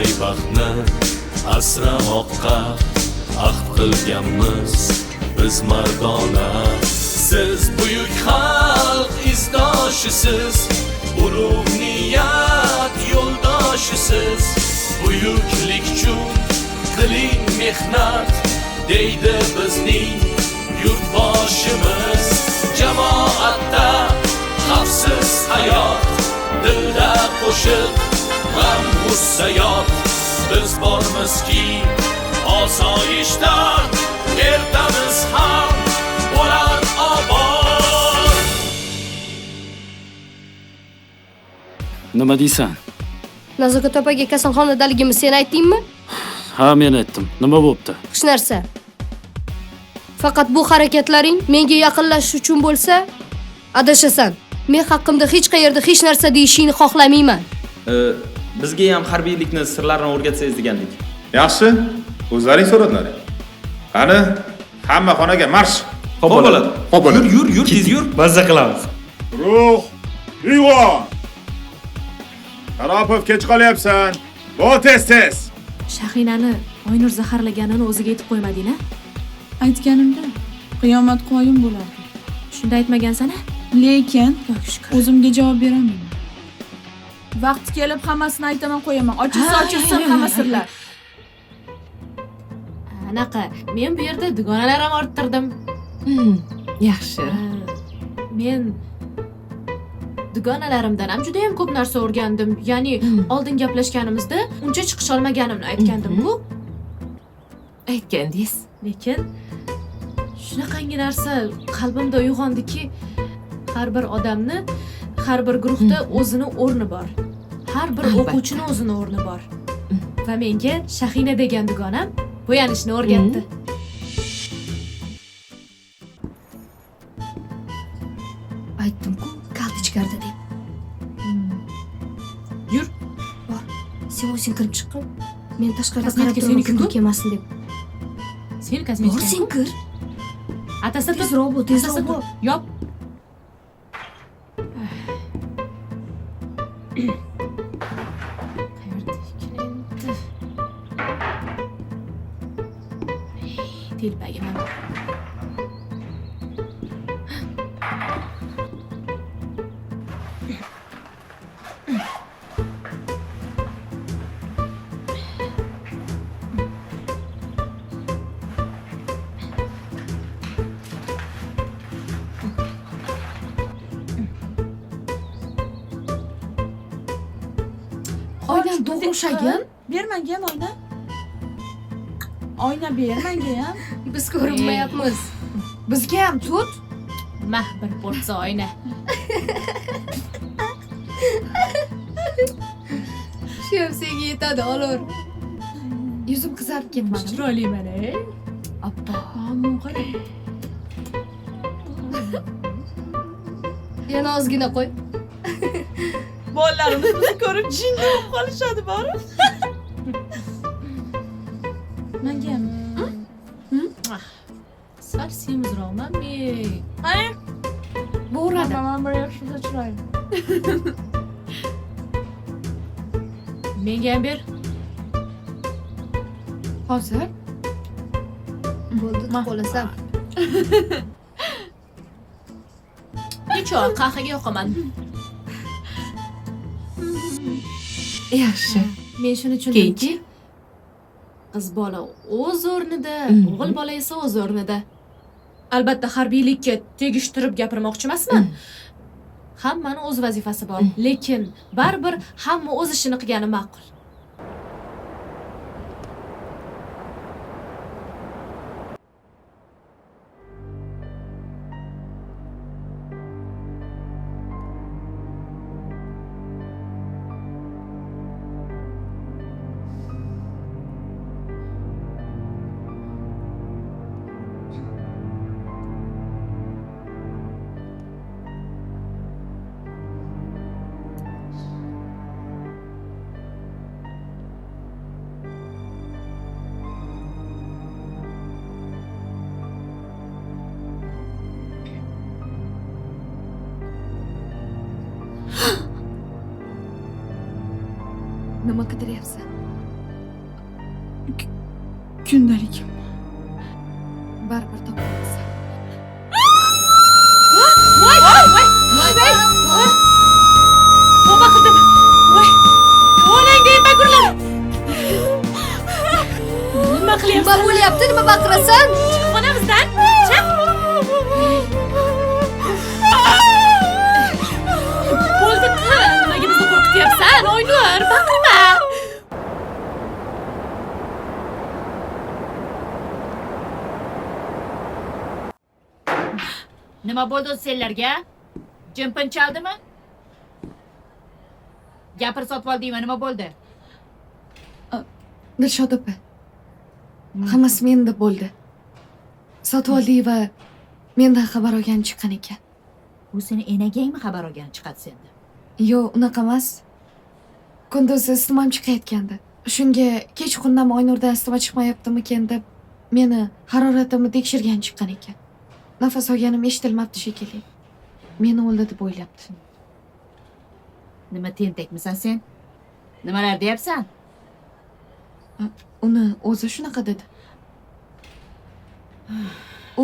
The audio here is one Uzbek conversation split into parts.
Qulay vaqtni asramoqqa ahd qilganmiz biz mardona. Siz buyuk xalq izdoshisiz, ulug' niyat yo'ldoshisiz. Buyuklik uchun qiling mehnat, deydi bizning yurtboshimiz. Jamoatda xavfsiz hayot, dilda qo'shiq, g'am g'ussa yot. Biz bormizki osoyishta, ertamiz ham bo'lar obod. Nima deysan? Nazokat opaga kasalxonadaligimni sen aytdingmi? Ha, men aytdim. Nima bo'pti? Hech narsa. Faqat bu harakatlaring menga yaqinlashish uchun bo'lsa, adashasan. Men haqqimda hech qayerda hech narsa deyishingni xohlamayman. Bizga ham harbiylikni sirlarini o'rgatsangiz degandik. Yaxshi, o'zlaring so'radilaring. Qani, hamma xonaga marsh. Xo'p bo'ladi. Xo'p bo'ladi. Yur, yur, tez yur. Mazza qilamiz. Ruh, uyg'on. Sharopov, kech qolyapsan. Bo'l tez-tez. Shahinani Oynur zaharlaganini o'ziga aytib qo'ymading-a? Aytganimda qiyomat qoyim bo'lardi. Shunda aytmagansan-a? Lekin Xudoga shukr. o'zimga javob berolmayman. Vaqti kelib hammasini aytaman, qo'yaman. Ochilsa ochilsin hamma sirlar. Anaqa, men bu yerda dugonalar ham orttirdim. Yaxshi. Men dugonalarimdan ham juda ham ko'p narsa o'rgandim. Ya'ni oldin gaplashganimizda uncha chiqish olmaganimni aytgandim-ku. Aytgandingiz. Lekin shunaqangi narsa qalbimda uyg'ondiki, har bir odamni har bir guruhda o'zini o'rni bor. Har bir o'quvchini o'zini o'rni bor. Va menga Shahina degan dugonam bo'yanishni o'rgatdi. Aytdim-ku, kalit ichkarida deb. Yur. Bor. Sen o'zing kirib chiqqin. Men tashqarida qarab Kosmetika turaman, seniki-ku. kimdir kelmasin deb. Seni Bor, kosmetikang. sen kir. Atasa tur. Tezroq bo'l, tezroq Atasa tur. bo'l. Yop. Qayerda ekan endi? Telpagim ham. Oynam to'g'ri ushagan. Ber menga ham oyna. Oyna ber menga ham. Biz ko'rinmayapmiz. Bizga ham tut. Mah bir porsiya oyna. Shu ham senga yetadi, olur. Yuzim qizarib ketmadi. Chiroyliman, ey. Oppo. Ammo qara. Yana ozgina qo'y. Bolalarimiz bizni ko'rib jinni bo'lib qolishadi borib. Menga ham. Sal semizroqman men. Qani? Bo'radi. Mana bir yaxshi chiroyli. Menga ham ber. Hozir. Bo'ldi, qo'lasan. Necha qahvaga yoqaman. Yaxshi. Men shuni tushundimki, Keyinchi? qiz bola o'z o'rnida, o'g'il bola esa o'z o'rnida. Albatta harbiylikka tegishtirib gapirmoqchi emasman. Hammani o'z vazifasi bor, lekin baribir hamma o'z ishini qilgani ma'qul. Nima qidiryapsan? Kundalikim. Baribir topamiz. Voy, voy, voy, voy. Tavba qildim. Voy. Onang deb baqirlar. Nima qilyapsan? Nima bo'lyapti? Nima baqirasan? Chiq xonamizdan. Chiq. Bo'ldi, qil. Nimaga bizni qo'rqityapsan? Oynur, baqirma. Nima bo'ldi o'zi senlarga? Jimpin chaldimi? Gapir sotib oldingmi? Nima bo'ldi? Dilshod opa, hammasi menda bo'ldi. Sotvoldiyeva mendan xabar olgan chiqqan ekan. U seni enagangmi xabar olgan chiqadi senda? Yo'q, unaqa emas. Kunduzi isitmam chiqayotgandi. Shunga kechqurundan Oynurdan isitma chiqmayaptimikan deb meni haroratimni tekshirgan chiqqan ekan. Nafas olganim eshitilmabdi shekilli. Meni o'ldi deb o'ylabdi. Nima tentakmisan sen? Nimalar deyapsan? Uni o'zi shunaqa dedi.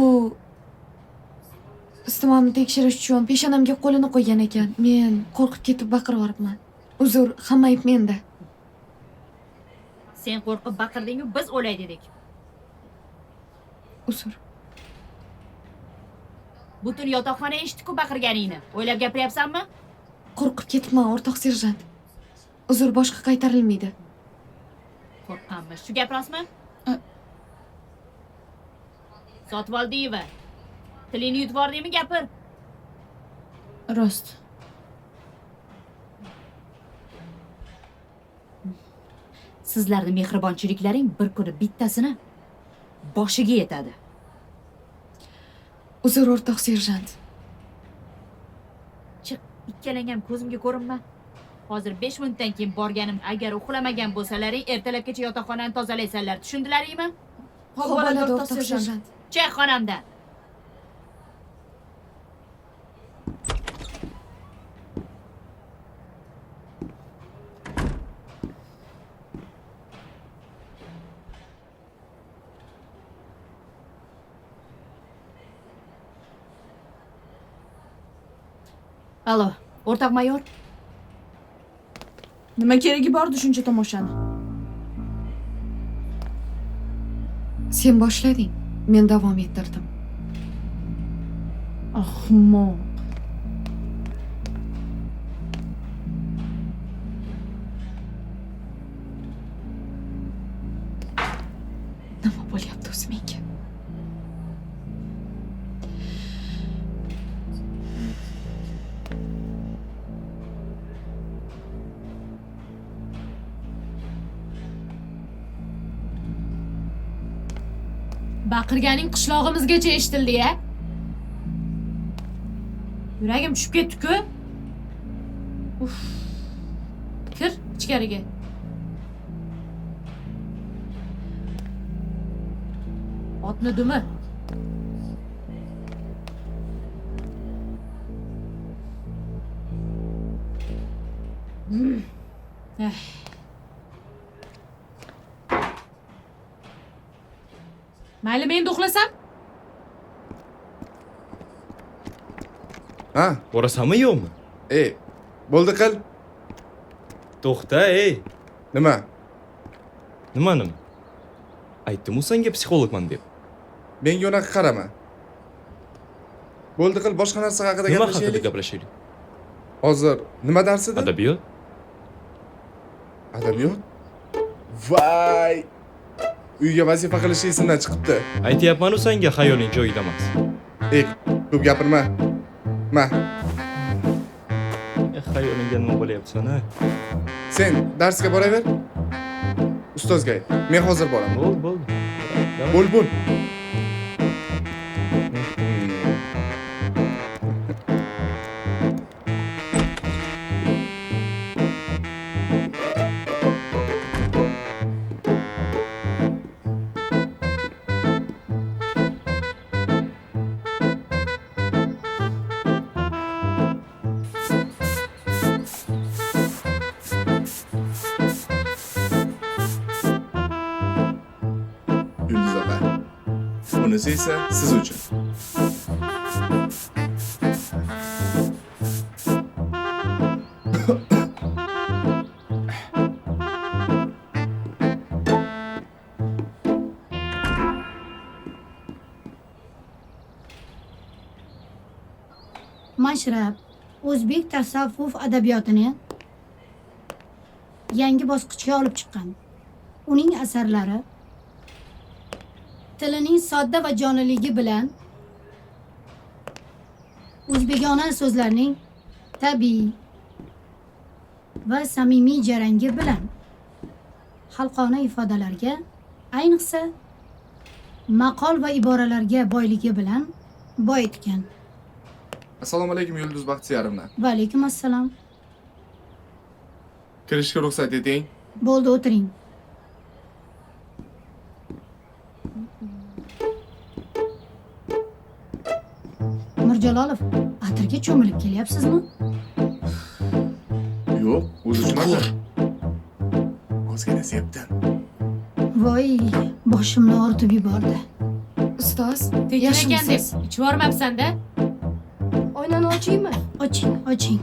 U isitmamni tekshirish uchun peshonamga qo'lini qo'ygan ekan. Men qo'rqib ketib baqirib yuboribman. Uzr, hamma ayb menda. Sen qo'rqib baqirding-ku, biz o'lay dedik. Uzr. Butun yotoqxona eshitdi-ku baqirganingni. O'ylab gapiryapsanmi? Qo'rqib ketibman, o'rtoq serjant. Uzr, boshqa qaytarilmaydi. Qo'rqqanmish. Shu gap rostmi? Sotvoldiyeva, tilingni yutib yubordingmi, gapir? Rost. Sizlarning mehribonchiliklaring bir kuni bittasini boshiga yetadi. Uzr, o'rtoq serjant. Chiq, ikkalang ham ko'zimga ko'rinma. Hozir 5 minutdan keyin borganim, agar uxlamagan bo'lsalaring, ertalabgacha yotoqxonani tozalaysanlar. Tushundilaringmi? Xo'p, bo'ladi, o'rtoq serjant. Chiq xonamdan. Alo, o'rtoq mayor. Nima keragi bordi shuncha tomoshani? Sen boshlading, men davom ettirdim. Ahmoq. Nima bo'lyapti o'zi menga? Baqirganing qishlog'imizgacha eshitildi ya. Yuragim tushib ketdi-ku. Uf. Kir ichkariga. Otni dumi. Mayli, men endi uxlasam? Ha, borasanmi yo'qmi? Ey, bo'ldi qil. To'xta, ey. Nima? Nima nima? Aytdim-u senga psixologman deb. Menga unaqa qarama. Bo'ldi qil, boshqa narsa haqida Nima gaplashaylik. haqida gaplashaylik? Hozir nima dars edi? Adabiyot. Adabiyot? Vay! Uyga vazifa qilish esimdan chiqibdi. Aytyapman-u senga xayoling joyida emas. Ey, ko'p gapirma. Ma. Xayolingga nima bo'lyapti sana? Sen darsga boraver. Ustozga ayt. Men hozir boraman. Bo'l, bo'l. Bo'l, bo'l. Bunisi esa siz uchun. Mashrab o'zbek tasavvuf adabiyotini yangi bosqichga olib chiqqan. Uning asarlari tilining sodda va jonliligi bilan o'zbekona so'zlarning tabiiy va samimiy jarangi bilan xalqona ifodalarga, ayniqsa maqol va iboralarga boyligi bilan boyitgan. Assalomu alaykum Yulduz Baxtiyorovna. Va alaykum assalom. Kirishga ruxsat eting. Bo'ldi, o'tiring. Mirjalolov, atirga cho'milib kelyapsizmi? Yo'q, o'zi shunaqa. Ozgina sepdim. Voy, boshimni og'ritib yubordi. Ustoz, tekin ekan deb ichib yubormabsan-da? Oynani ochaymi? Oching, oching.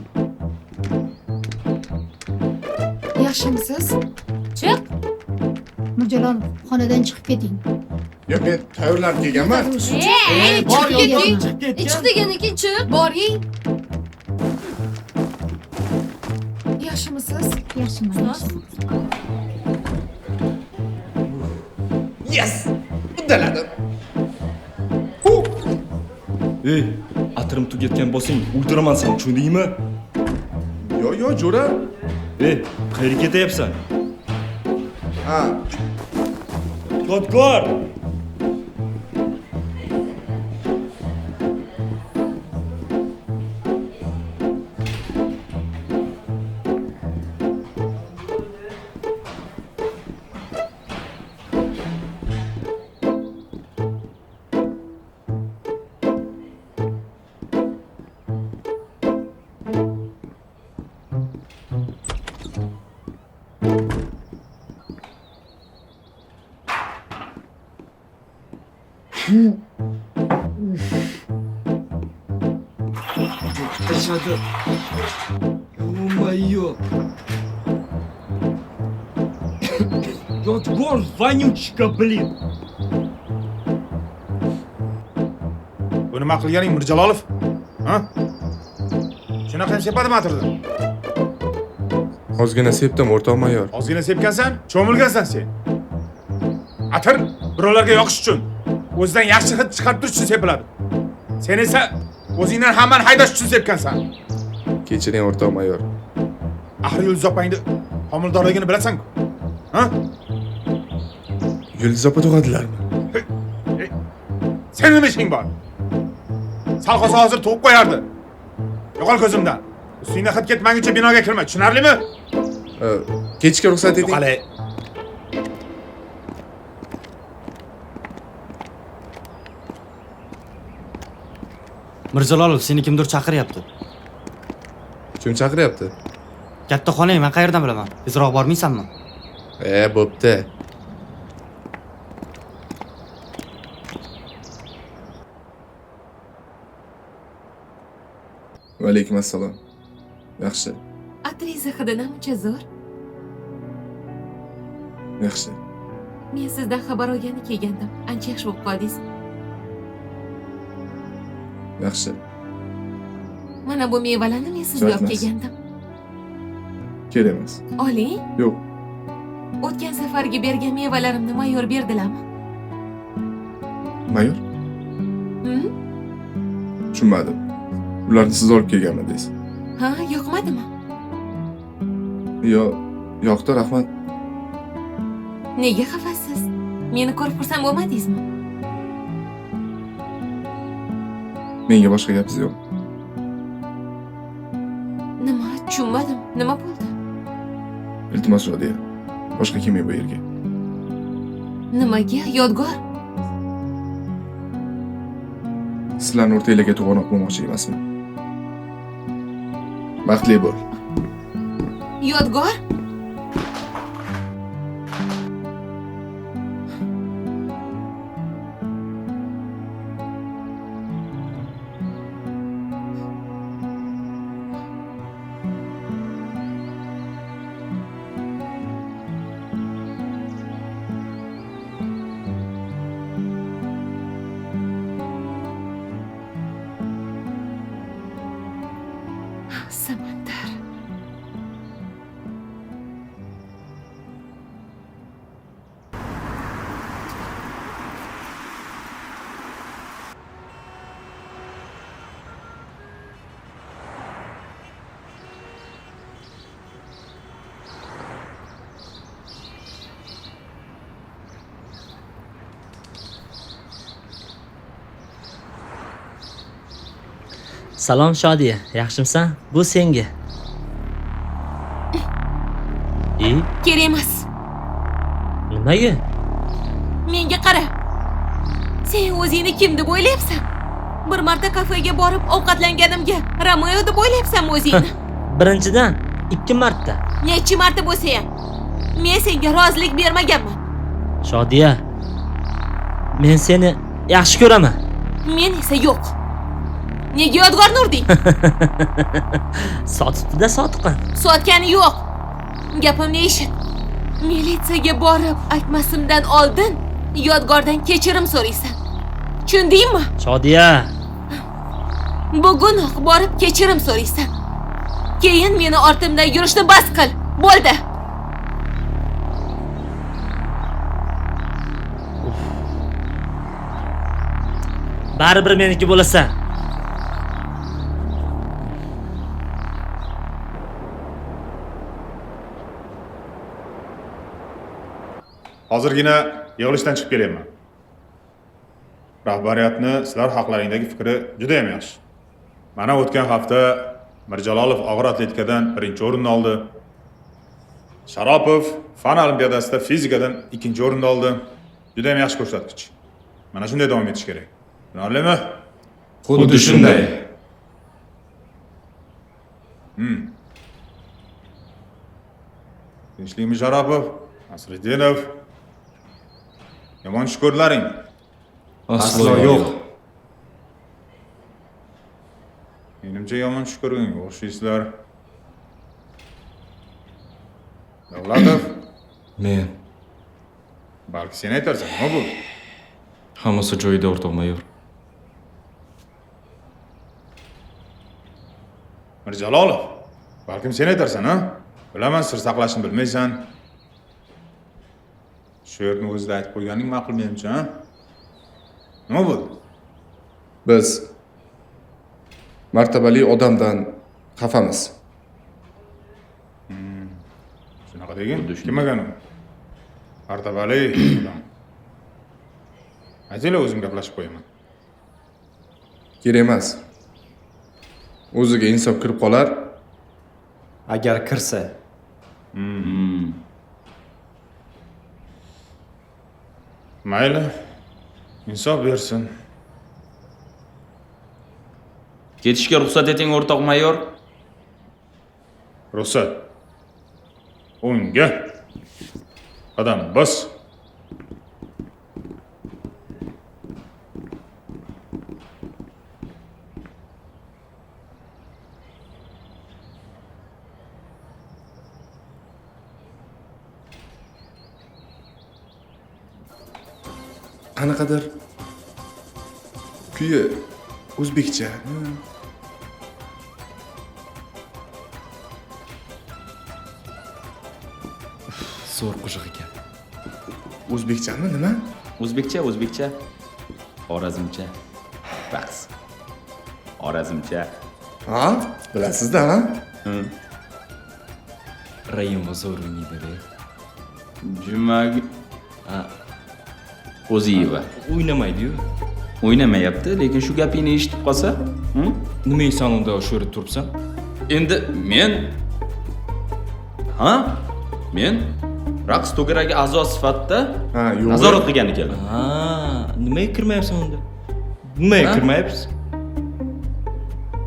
Yaxshimisiz? Chiq. Mirjalolov, xonadan chiqib keting. Yo'q, men tayyorlanib kelganman. Bor, chiqib ket. Chiq degandan keyin chiq, boring. Yaxshimisiz? Yaxshiman. Yes! Uddaladim. Ey, atirim tugatgan bo'lsang, o'ldiraman seni, tushundingmi? Yo, yo, jo'ra. Ey, qayerga ketyapsan? Ha. Yodgor! Tashladi. Ё-моё! Yodgor, вонючка, блин! Bu nima qilganing Mirjalolov? Ha? Shunaqa ham sepadimi atirni? Ozgina sepdim, o'rtoq mayor. Ozgina sepgansan, cho'milgansan sen. Atir birovlarga yoqish uchun, o'zidan yaxshi hid chiqarib turish uchun sepiladi. Sen esa o'zingdan hammani haydash uchun sepgansan. Kechiring o'rtoq mayor. Axir Yulduz opangni homiladorligini bilasan-ku. Ha? Yulduz opa tug'adilarmi? Sen nima ishing bor? Sal qolsa hozir tug'ib qo'yardi. Yo'qol ko'zimdan. Ustingdan hid ketmaguncha binoga kirma, tushunarlimi? Kechga ruxsat eting. Yo'qol. Mirjalolov, seni kimdir chaqiryapti. Kim chaqiryapti? Katta xonang, men qayerdan bilaman? Tezroq bormaysanmi? Bo'pti. Va alaykum assalom. Yaxshi. Atringiz hidi namuncha zo'r. Yaxshi. Men sizdan xabar olgani kelgandim. Ancha yaxshi bo'lib qoldingiz. Yaxshi. Mana bu mevalarni men sizga olib kelgandim. Kerak emas. Oling. Yo'q. O'tgan safargi bergan mevalarimni mayor berdilarmi? Mayor? Tushunmadim. Ularni siz olib kelganmidingiz? Ha, yoqmadimi? Yo'q, yoqdi, rahmat. Nega xafasiz? Meni ko'rib xursand bo'lmadingizmi? Menga boshqa gapingiz yo'q. Nima? Tushunmadim. Nima bo'ldi? Iltimos, Rodiya. Boshqa kelmang bu yerga. Nimaga, Yodgor? Sizlarning o'rtanglarga to'g'anoq bo'lmoqchi emasman. Baxtli bo'l. Yodgor? Salom Shodiya, yaxshimisan? Bu senga. Kerak emas. Nimaga? Menga qara. Sen o'zingni kim deb o'ylayapsan? Bir marta kafega borib ovqatlanganimga Romeo deb o'ylayapsanmi o'zingni? Birinchidan, 2 marta. Necha marta bo'lsa ham men senga rozilik bermaganman. Shodiya, men seni yaxshi ko'raman. Men esa yo'q. Nega Yodgorni urding? Sotibdi-da sotiqan. Sotgani yo'q. Gapimni eshit. Militsiyaga borib aytmasimdan oldin Yodgordan kechirim so'raysan. Tushundingmi? Shodiya. Bugunoq borib kechirim so'raysan. Keyin meni ortimdan yurishni bas qil. Bo'ldi. Baribir meniki bo'lasan. Hozirgina yig'ilishdan chiqib kelyapman. Rahbariyatni sizlar haqlaringdagi fikri juda ham yaxshi. Mana o'tgan hafta Mirjalolov og'ir atletikadan 1-o'rinni oldi. Sharopov fan olimpiadasida fizikadan 2-o'rinni oldi. Juda ham yaxshi ko'rsatkich. Mana shunday davom etish kerak. Tushunarlimi? Xuddi shunday. Tinchlikmi Sharopov? Nasriddinov? Yomon tush ko'rdilaring? Aslo yo'q. Menimcha yomon tush ko'rganga o'xshaysizlar. Davlatov? Men. Balki sen aytarsan, nima bo'ldi? Hammasi joyida, o'rtoq mayor. Mirjalolov, balkim sen aytarsan, ha? Bilaman, sir saqlashni bilmaysan. Shu yerni o'zida aytib qo'yganing ma'qul menimcha, ha? Nima bo'ldi? Biz martabali odamdan xafamiz. Shunaqa degin, kim ekan u? Martabali odam. Aytinglar, o'zim gaplashib qo'yaman. Kerak emas. O'ziga insof kirib qolar. Agar kirsa. Mayli, insof bersin. Ketishga ruxsat eting, o'rtoq mayor. Ruxsat. O'ngga. Qadam bos. Qanaqadir kuyi o'zbekcha. Zo'r qo'shiq ekan. O'zbekchami, nima? O'zbekcha, o'zbekcha. Xorazmcha. Raqs. Xorazmcha. Ha, bilasizda, ha? Rayim zo'r o'ynaydi-da. Jumag O'ziyeva. O'ynamaydi-yu. O'ynamayapti, lekin shu gapingni eshitib qolsa, Nima sen unda shu yerda turibsan? Endi men ha? Men raqs to'garagi a'zo sifatida nazorat qilgani keldim. Ha, nimaga kirmayapsan unda? Nimaga kirmayapsiz?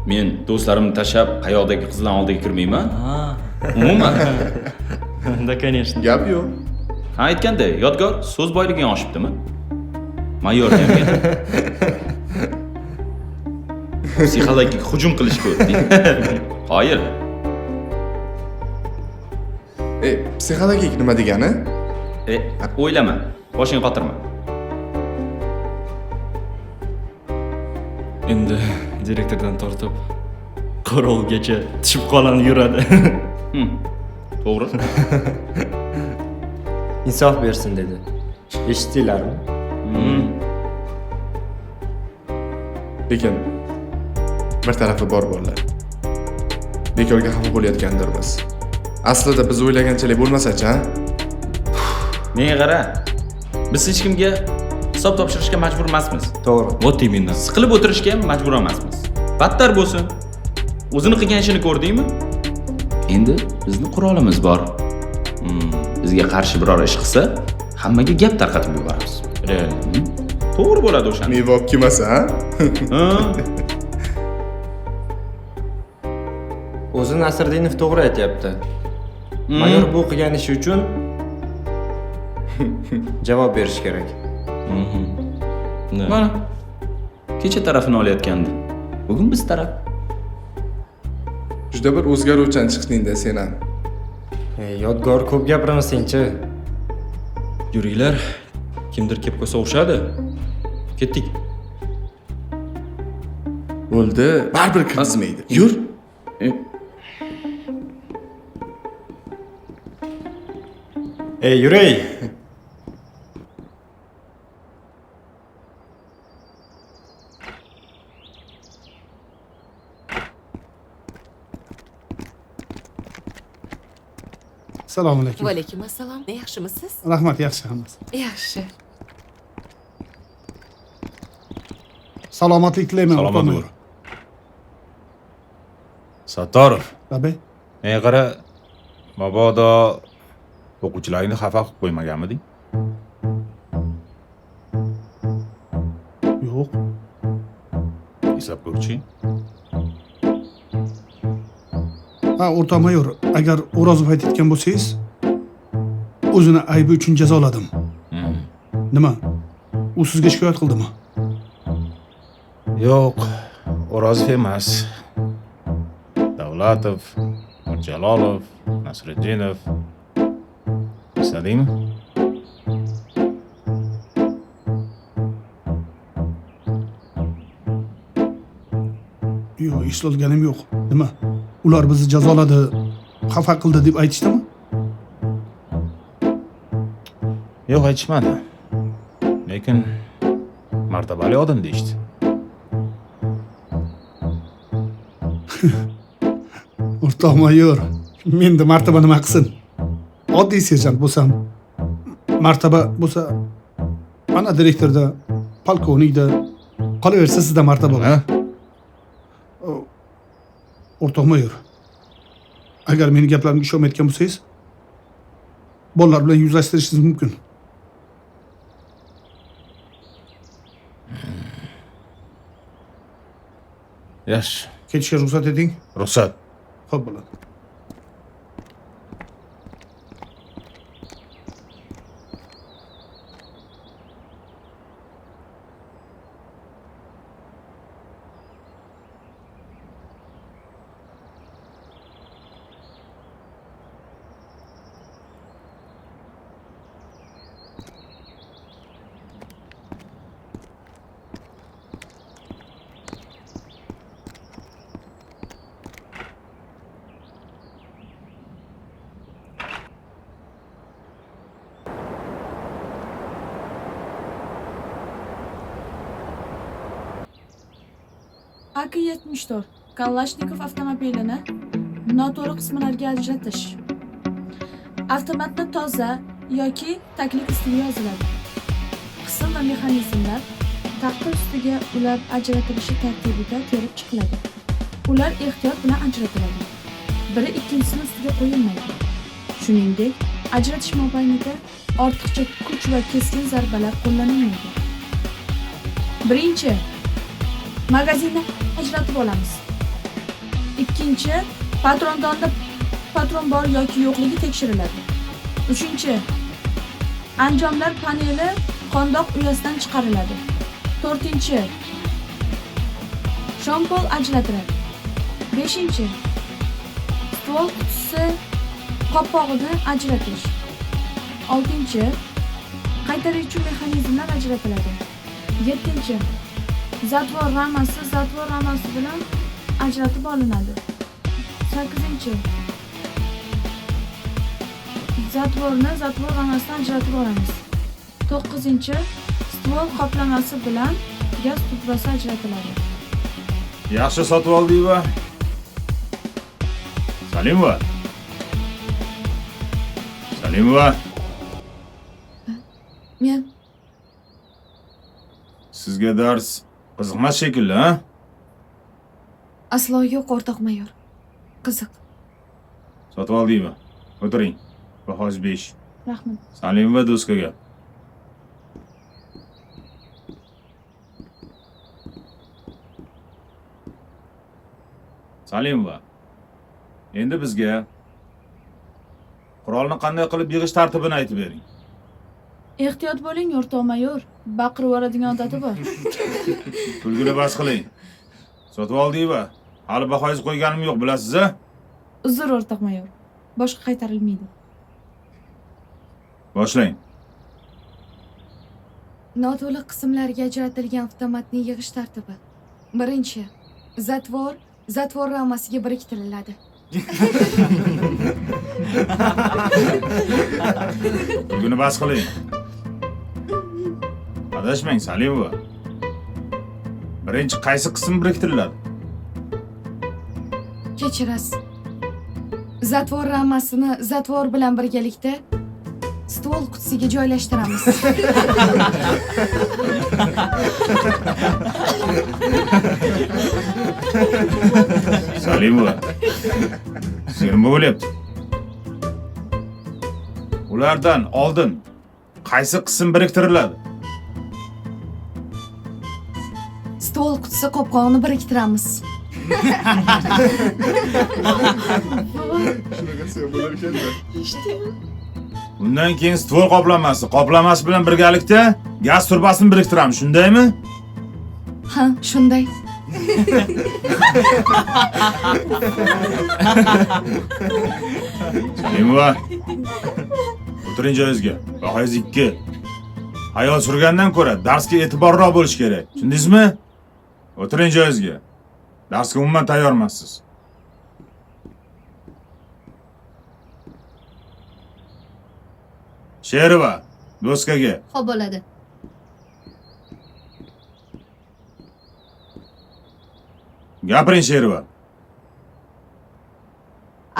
Men do'stlarimni tashlab qayoqdagi qizlar oldiga kirmayman. Umuman. Да, конечно. Gap yo'q. Ha, aytganda, Yodgor so'z boyliging oshibdimi? Mayor ham edi. Psixologik hujum qilishga o'tding. Qoyil. Psixologik nima degani? O'ylama, boshingni qotirma. Endi direktordan tortib qorovulgacha tushib qolani yuradi. To'g'ri. Insof bersin dedi. Eshitdinglarmi? Lekin bir tarafi bor bolalar. Bekorga xafa bo'layotgandirmiz. Aslida biz o'ylaganchalik bo'lmasa-chi, ha? Menga qara. Biz hech kimga hisob topshirishga majbur emasmiz. To'g'ri. Вот именно. Siqilib o'tirishga ham majbur emasmiz. Battar bo'lsin. O'zini qilgan ishini ko'rdingmi? Endi bizni qurolimiz bor. Bizga qarshi biror ish qilsa, hammaga gap tarqatib yuboramiz. Real. To'g'ri bo'ladi o'shanda. Meva olib kelmasa, ha? Ha. O'zi Nasriddinov to'g'ri aytyapti. Mayor bu qilgan ishi uchun javob berish kerak. Mana kecha tarafini olayotgandi. Bugun biz taraf. Juda bir o'zgaruvchan chiqding-da sen ham. Yodgor, ko'p gapirmasang-chi. Yuringlar, kimdir kelib qo'ysa urishadi. Ketdik. Bo'ldi, baribir kirgizmaydi. Yur. Ey, yuray. Assalomu alaykum. Va alaykum assalom. Yaxshimisiz? Rahmat, yaxshi hammasi. Yaxshi. Salomatlik tilayman. Salomat bo'l. Sattorov. Labay. Menga qara, mabodo o'quvchilaringni xafa qilib qo'ymaganmiding? Yo'q. Eslab ko'rchi. Ha, o'rtoq mayor, agar O'rozov aytayotgan bo'lsangiz, o'zini aybi uchun jazoladim. Nima? U sizga shikoyat qildimi? Yo'q, O'rozov emas. Davlatov, Mirjalolov, Nasriddinov. Esladingmi? Yo'q, eslolganim yo'q. Nima? Ular bizni jazoladi, xafa qildi deb aytishdimi? Yo'q, aytishmadi. Lekin martabali odam deyishdi. O'rtoq mayor, menda martaba nima qilsin? Oddiy serjant bo'lsam, martaba bo'lsa, ana direktorda, polkovnikda, qolaversa sizda martaba bor. O'rtoq mayor, agar meni gaplarimga ishonmayotgan bo'lsangiz, bolalar bilan yuzlashtirishingiz mumkin. Yaxshi. Ketishga ruxsat eting. Ruxsat. Xo'p bo'ladi. AK-74 Kalashnikov avtomobilini noto'g'ri qismlarga ajratish. Avtomatni toza yoki taklik ustiga yoziladi. Qism va mexanizmlar taxta ustiga ular ajratilishi tartibida terib chiqiladi. Ular ehtiyot bilan ajratiladi. Biri ikkinchisini ustiga qo'yilmaydi. Shuningdek, ajratish mobaynida ortiqcha kuch va keskin zarbalar qo'llanilmaydi. Birinchi, magazinni ajratib olamiz. Ikkinchi, patrondonda patron bor yoki yo'qligi tekshiriladi. Uchinchi, anjomlar paneli qondoq uyasidan chiqariladi. To'rtinchi, shompol ajratiladi. Beshinchi, stvol qutisi qopqog'ini ajratish. Oltinchi, qaytaruvchi mexanizmlar ajratiladi. Yettinchi, zatvor ramasi bilan ajratib olinadi. 8. Zatvorni zatvor ramasidan ajratib olamiz. 9. Stvol qoplamasi bilan gaz turbasi ajratiladi. Yaxshi sotib oldingmi? Salimova. Salimova. Men sizga dars qiziqmas shekilli, ha? Aslo yo'q, o'rtoq mayor. Qiziq. Sotib oldingmi? O'tiring. Bahosi 5. Rahmat. Salimova do'stkaga. Salimova. Endi bizga qurolni qanday qilib yig'ish tartibini aytib bering. Ehtiyot bo'ling, o'rtoq mayor. Baqirib yuboradigan odati bor. Kulgini bas qiling. Sotib oldingmi? Hali bahoyingiz qo'yganim yo'q, bilasiz-a? Uzr, o'rtoq mayor. Boshqa qaytarilmaydi. Boshlang. Noto'liq qismlarga ajratilgan avtomatni yig'ish tartibi. Birinchi, zatvor zatvor ramasiga biriktiriladi. Kulgini bas qiling. Adashmang, Salimova. Birinchi qaysi qism biriktiriladi? Kechirasiz. Zatvor ramasini zatvor bilan birgalikda stol qutisiga joylashtiramiz. Salimova, sizga nima bo'lyapti? Ulardan oldin qaysi qism biriktiriladi? Stol qutisi qopqog'ini biriktiramiz. Undan keyin stvol qoplamasi, qoplamasi bilan birgalikda gaz turbasini biriktiramiz, shundaymi? Ha, shunday. Salimova, o'tiring joyingizga. Bahoyingiz 2. Hayol surgandan ko'ra darsga e'tiborliroq bo'lish kerak. Tushundingizmi? O'tiring joyingizga. Darsga umuman tayyor emassiz. Sherova, do'stkaga. Xo'p bo'ladi. Gapiring, Sherova.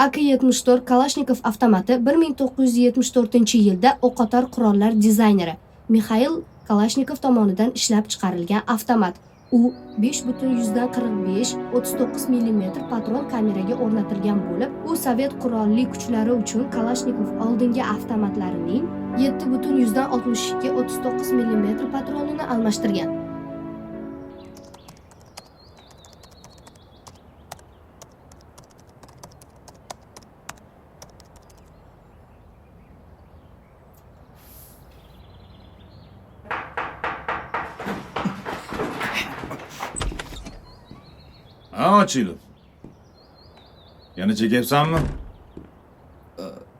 AK-74 Kalashnikov avtomati 1974-yilda o'qotar qurollar dizayneri Mixail Kalashnikov tomonidan ishlab chiqarilgan avtomat. U 5.45 mm patron kameraga o'rnatilgan bo'lib, u Sovet qurolli kuchlari uchun Kalashnikov oldingi avtomatlarining 7.62 mm patronini almashtirgan. Ochilov. Yana chekyapsanmi?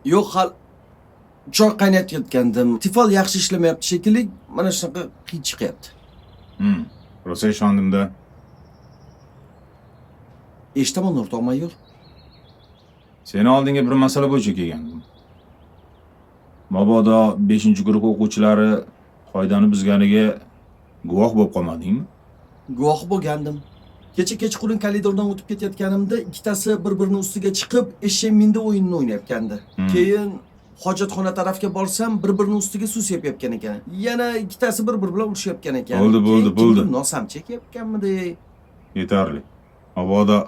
Yo'q, hal choy qaynatayotgandim. Tifal yaxshi ishlamayapti shekilli, mana shunaqa qiy chiqyapti. Rosa ishondim-da. Eshitaman, o'rtoq mayor. Seni oldinga bir masala bo'yicha kelgandim. Mabodo 5-guruh o'quvchilari qoidani buzganiga guvoh bo'lib qolmadingmi? Guvoh bo'lgandim. Kecha kechqurun koridordan o'tib ketayotganimda ikkitasi bir-birini ustiga chiqib, eshak mindi o'yinini o'ynayotgandi. Keyin hojatxona tarafga borsam, bir-birini ustiga suv sepayotgan ekan. Yana ikkitasi bir-biri bilan urushayotgan ekan. Bo'ldi, bo'ldi, bo'ldi. Nosam chekayotganmidi? Yetarli. Mabodo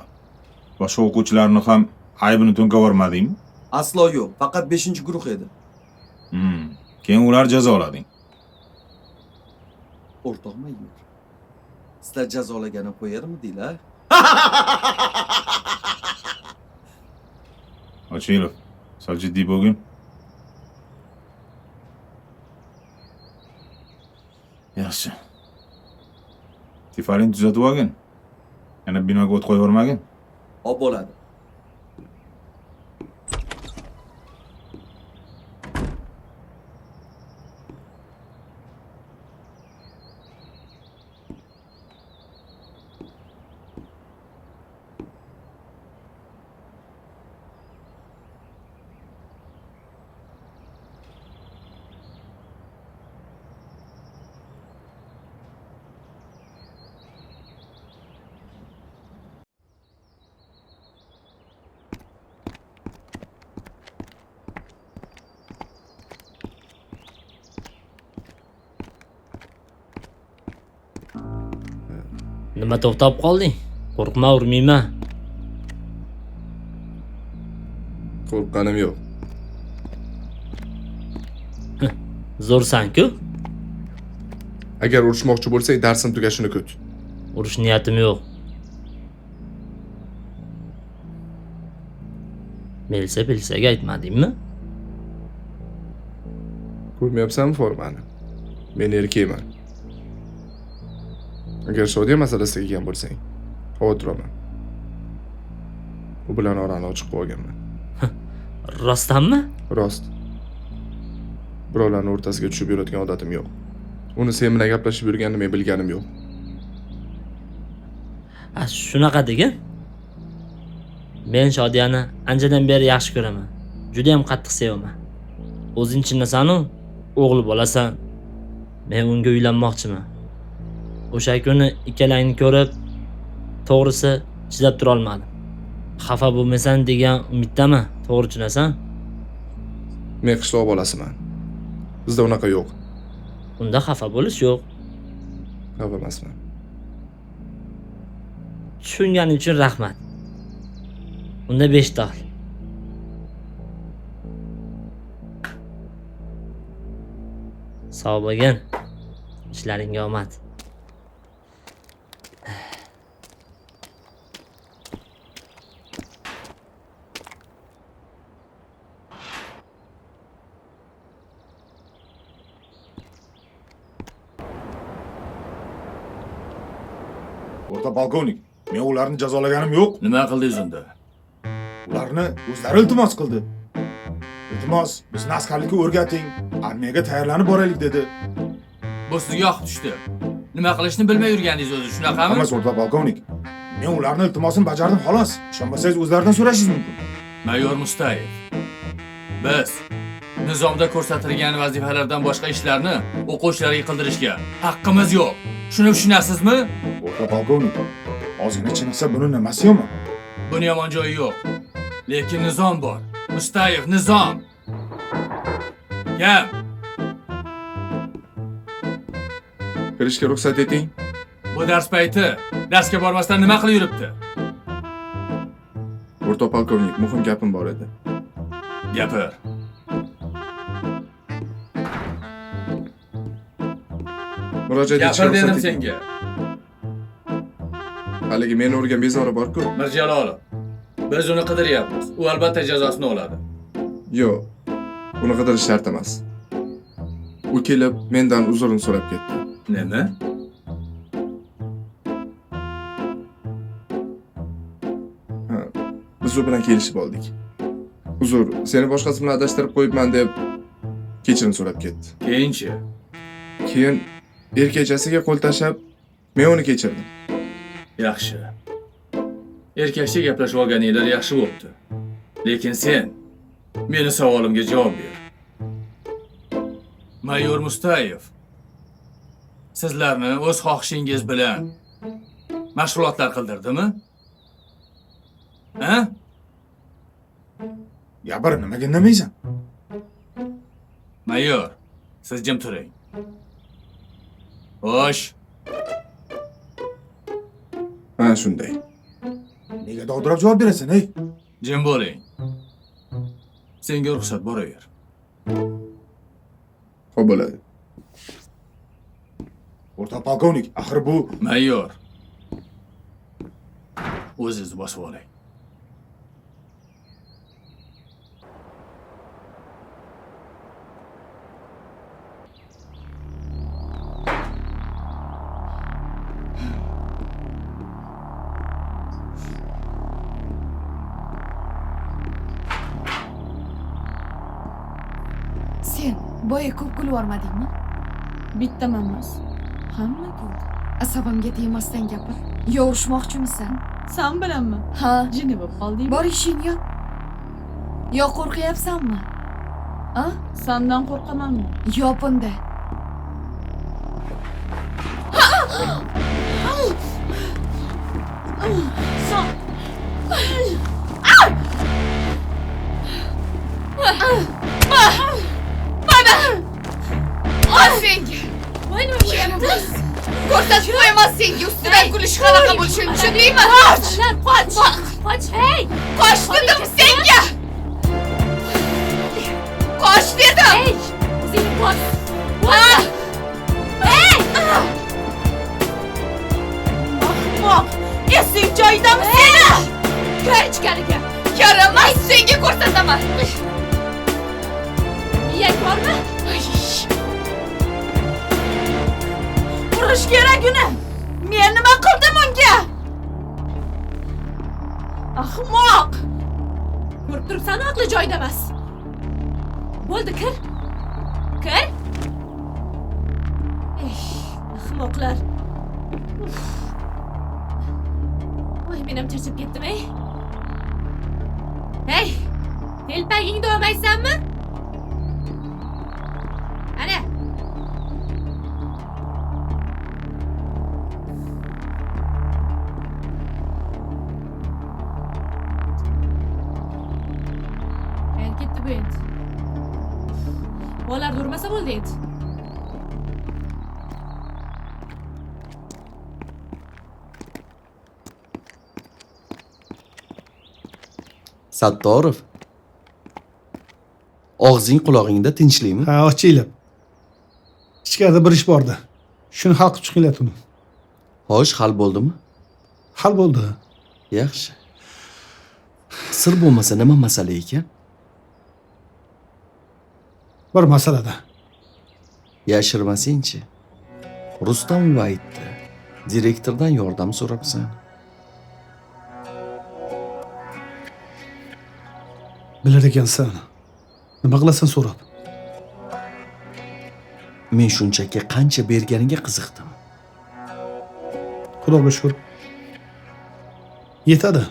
boshqa o'quvchilarni ham aybini to'nkavormadingmi? Aslo yo'q, faqat 5-guruh edi. Keyin ular jazolading. O'rtoq mayor, sizlar jazolagani qo'yarmidinglar? Ochilov, sal jiddiy bo'lgin. Yaxshi. Tifalini tuzatib olgin. Yana binoga o't qo'yib yubormagin. Xo'p bo'ladi. Nima to'xtab qolding? Qo'rqma, urmayman. Qo'rqqanim yo'q. Zo'rsan-ku. Agar urushmoqchi bo'lsang, darsim tugashini kut. Urush niyatim yo'q. Melsa bilsaga aytmadingmi? Ko'rmayapsanmi formani? Men erkakman. Agar Shodiya masalasida kelgan bo'lsang, xavotir olma. U bilan orani ochiq qo'yganman. Rostdanmi? Rost. Birovlarning o'rtasiga tushib yuradigan odatim yo'q. Uni sen bilan gaplashib yurganini men bilganim yo'q. A, shunaqa degin. Men Shodiyani anchadan beri yaxshi ko'raman. Juda ham qattiq sevaman. O'zing chinnasan-u, o'g'li bolasan. Men unga uylanmoqchiman. O'sha kuni ikkalangni ko'rib, to'g'risi chidab tura olmadim. Xafa bo'lmaysan degan umiddaman. To'g'ri tushunasan? Men qishloq bolasiman. Bizda unaqa yo'q. Unda xafa bo'lish yo'q. Xafa emasman. Tushunganing uchun rahmat. Unda 5 tol. Sog' bo'lgin. Ishlaringga omad. O'rta polkovnik, men ularni jazolaganim yo'q. Nima qildingiz unda? Ularni o'zlari iltimos qildi. Iltimos, bizni askarlikka o'rgating, armiyaga tayyorlanib boraylik dedi. Bu sizga yoqib tushdi. Nima qilishni bilmay yurgandingiz o'zi, shunaqami? Emas, o'rta polkovnik. Men ularni iltimosini bajardim xolos. Ishonmasangiz o'zlaridan so'rashingiz mumkin. Mayor Mustayev, biz nizomda ko'rsatilgan vazifalardan boshqa ishlarni o'quvchilarga qildirishga haqqimiz yo'q. Shuni tushunasizmi? O'rta polkovnik, ozgina chiniqsa buni nimasi yomon? Buni yomon joyi yo'q. Lekin nizom bor. Mustayev, nizom. Kim? Kirishga ruxsat eting. Bu dars payti darsga bormasdan nima qilib yuribdi? O'rta polkovnik, muhim gapim bor edi. Gapir. Murojaat etishga Gapir dedim ruxsat eting. senga. Haligi meni urgan bezori bor-ku. Mirjalolov, biz uni qidiryapmiz. U albatta jazosini oladi. Yo'q, uni qidirish shart emas. U kelib mendan uzrini so'rab ketdi. Nima? Ha, biz u bilan kelishib oldik. Uzr, seni boshqasi bilan adashtirib qo'yibman deb kechirim so'rab ketdi. Keyinchi? Keyin erkakchasiga qo'l tashlab, men uni kechirdim. Yaxshi. Erkakcha gaplashib olganinglar yaxshi bo'pti. Lekin sen meni savolimga javob ber. Mayor Mustayev, sizlarni o'z xohishingiz bilan mashg'ulotlar qildirdimi? Ha? Gapir, nimaga indamaysan? Mayor, siz jim turing. Xo'sh. Ha, shunday. Nega dovdirab javob berasan, ey? Jim bo'ling. Senga ruxsat, boraver. Xo'p bo'ladi. O'rta polkovnik, axir bu Mayor. O'zingizni bosib oling. Sen boya ko'p kulib yubormadingmi? Bittaman emas. Hamma kuldi. Asabimga tegmasdan gapir. Yo urushmoqchimisan? San bilanmi? Ha. Jinni bo'lib qoldingmi? Bor ishingni yop. Yo qo'rqyapsanmi? A? Sandan qo'rqamanmi? Yop unda. Son. Mana! Ol senga! Voy, nima bo'lyapti? Ko'rsatib qo'yaman senga ustidan kulish qanaqa bo'lishini, tushundingmi? Qoch! Qoch! Qoch, hey! Qoch dedim senga! Qoch dedim! Ey! O'zing bos! Bos! Ey! Ahmoq! Esing joyidami seni? Kir ichkariga. Yaramas, senga ko'rsataman. Miyang bormi? Urish kerak uni. Men nima qildim unga? Ahmoq! Ko'rib turibsan, aqli joyida emas. Bo'ldi, kir. Kir. Ey, ahmoqlar. Voy, men ham charchab ketdim, ey. Hey, telpagingni olmaysanmi? Ana. Endi ketdi bu endi. Bolalar urmasa bo'ldi endi. Sattorov. Og'zing qulog'ingda tinchlikmi? Ha, ochilib. Ichkarida bir ish bordi. Shuni hal qilib chiqinglar tuni. Xo'sh, hal bo'ldimi? Hal bo'ldi. Yaxshi. Sir bo'lmasa nima masala ekan? Bir masalada. Yashirmasingchi. Rustam aytdi. Direktordan yordam so'rabsan. Bilar ekansan. Nima qilasan so'rab? Men shunchaki qancha berganingga qiziqdim. Xudoga shukr. Yetadi.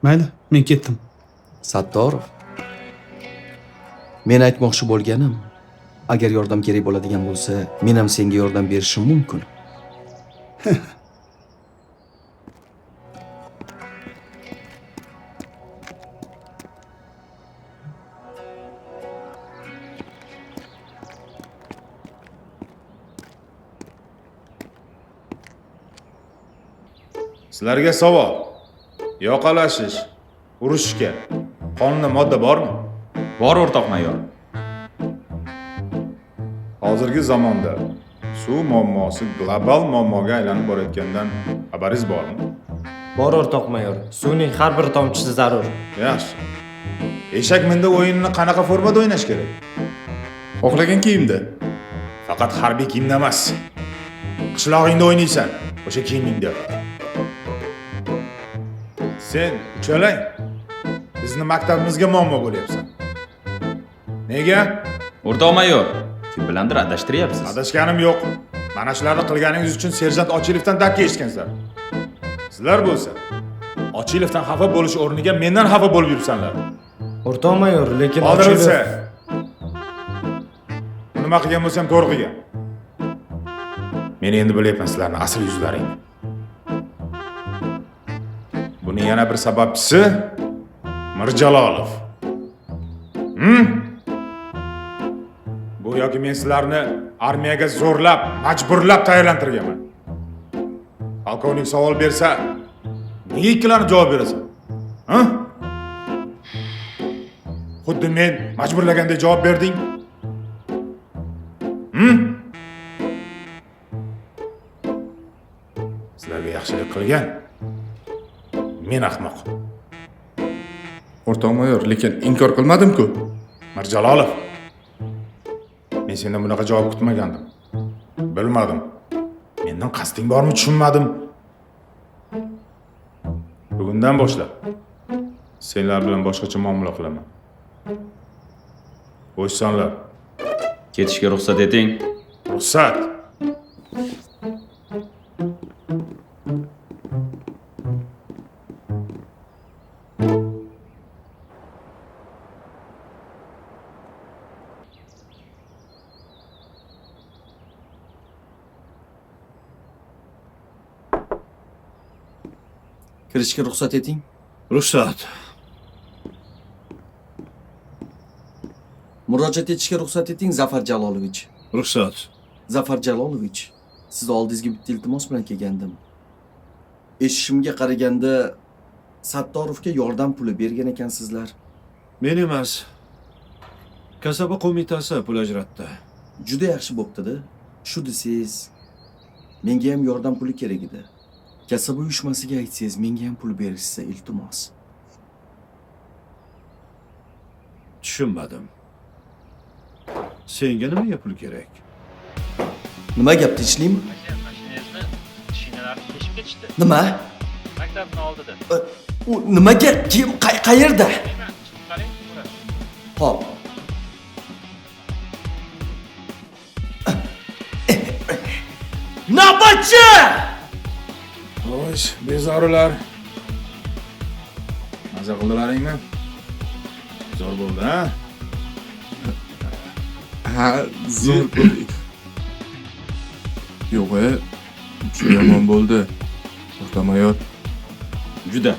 Mayli, men ketdim. Sattorov. Men aytmoqchi bo'lganim, agar yordam kerak bo'ladigan bo'lsa, men ham senga yordam berishim mumkin. Sizlarga savol. Yoqalashish, urushishga qonunda modda bormi? Bor, o'rtoq mayor. Hozirgi zamonda suv muammosi global muammoga aylanib borayotgandan xabaringiz bormi? Bor, o'rtoq mayor. Suvning har bir tomchisi zarur. Yaxshi. Eshak mindi o'yinini qanaqa formada o'ynash kerak? Xohlagan kiyimda. Faqat harbiy kiyimda emas. Qishlog'ingda o'ynaysan, o'sha kiyimingda. Sen uchalang. Bizni maktabimizga muammo bo'lyapsan. Nega? O'rtoq mayor, kim bilandir adashtiryapsiz. Adashganim yo'q. Mana shularni qilganingiz uchun serjant Ochilovdan dakka eshitgansizlar. Sizlar bo'lsa, Ochilovdan xafa bo'lish o'rniga mendan xafa bo'lib yuribsanlar. O'rtoq mayor, lekin Ochilov nima qilgan bo'lsa ham to'g'ri qilgan. Men endi bilyapman sizlarning asl yuzlaringni. Buning yana bir sababchisi Mirjalolov. Bu yoki men sizlarni armiyaga zo'rlab, majburlab tayyorlantirganman. Polkovnik savol bersa, nega ikkilanib javob berasan? Ha? Xuddi men majburlagandek javob berding. Sizlarga yaxshilik qilgan men ahmoq. O'rtoq mayor, lekin inkor qilmadim-ku. Mirjalolov, men sendan bunaqa javob kutmagandim. Bilmadim. Mendan qasding bormi tushunmadim. Bugundan boshlab senlar bilan boshqacha muomala qilaman. Qo'ysanlar. Ketishga ruxsat eting. Ruxsat. Kirishga ruxsat eting. Ruxsat. Murojaat etishga ruxsat eting, Zafar Jalolovich. Ruxsat. Zafar Jalolovich, Siz oldingizga bitta iltimos bilan kelgandim. Eshitishimga qaraganda Sattorovga yordam puli bergan ekansizlar. Men emas. Kasaba qo'mitasi pul ajratdi. Juda yaxshi bo'pti-da. Shu desangiz, menga ham yordam puli kerak edi. Kasaba uyushmasiga aytsangiz, menga ham pul berishsa, iltimos. Tushunmadim. Senga nimaga pul kerak? Nima gap, tinchlikmi? Mashinangizni shinalarni teshib ketishdi. Nima? Maktabni oldida. U nimaga? Kim? Qayerda? Qarang, ko'rasiz. Xo'p. Navbatchi! Xo'sh, bezorilar. Maza qildilaringmi? Zo'r bo'ldi, ha? Ha, zo'r bo'ldi. Yo'q, juda yomon bo'ldi. O'rta mayor. Juda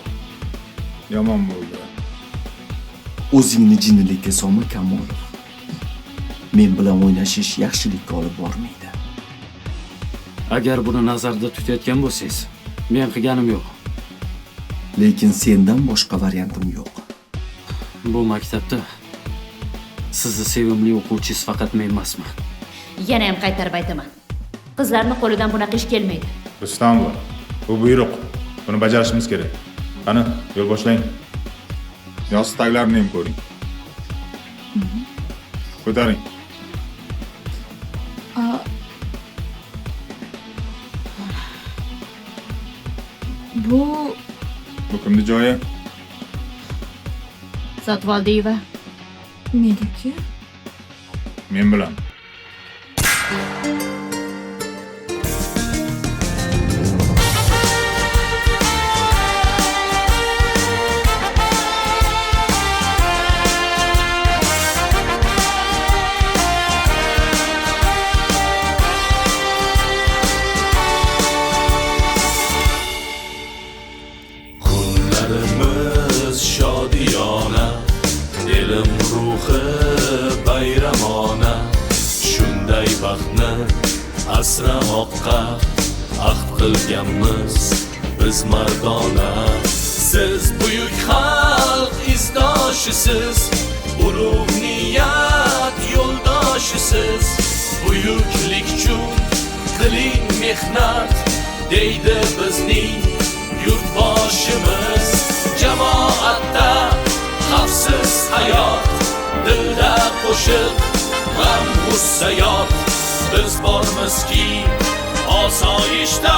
yomon bo'ldi. O'zingni jinnilikka solma, Kamolov. Men bilan o'ynashish yaxshilikka olib bormaydi. Agar buni nazarda tutayotgan bo'lsangiz, men qilganim yo'q. Lekin sendan boshqa variantim yo'q. Bu maktabda sizni sevimli o'quvchingiz faqat men emasman. Yana ham qaytarib aytaman. Qizlarni qo'lidan bunaqa ish kelmaydi. Rustamova, bu buyruq. Buni bajarishimiz kerak. Qani, yo'l boshlang. Yostiq taglarini ham ko'ring. Ko'taring. Bu kimning joyi? Sotvoldiyeva. Meniki. Men bilan. Kunlarimiz shodiyona, elim ruhi bayramona. Shunday baxtni asramoqqa ahd qilganmiz biz mardona. Siz buyuk xalq izdoshisiz, ulug' niyat yo'ldoshisiz. Buyuklik uchun qiling mehnat, deydi bizning yurtboshimiz. Jamoatda xavfsiz hayot, dilda qo'shiq, g'am g'ussa yot. Biz bormizki osoyishta.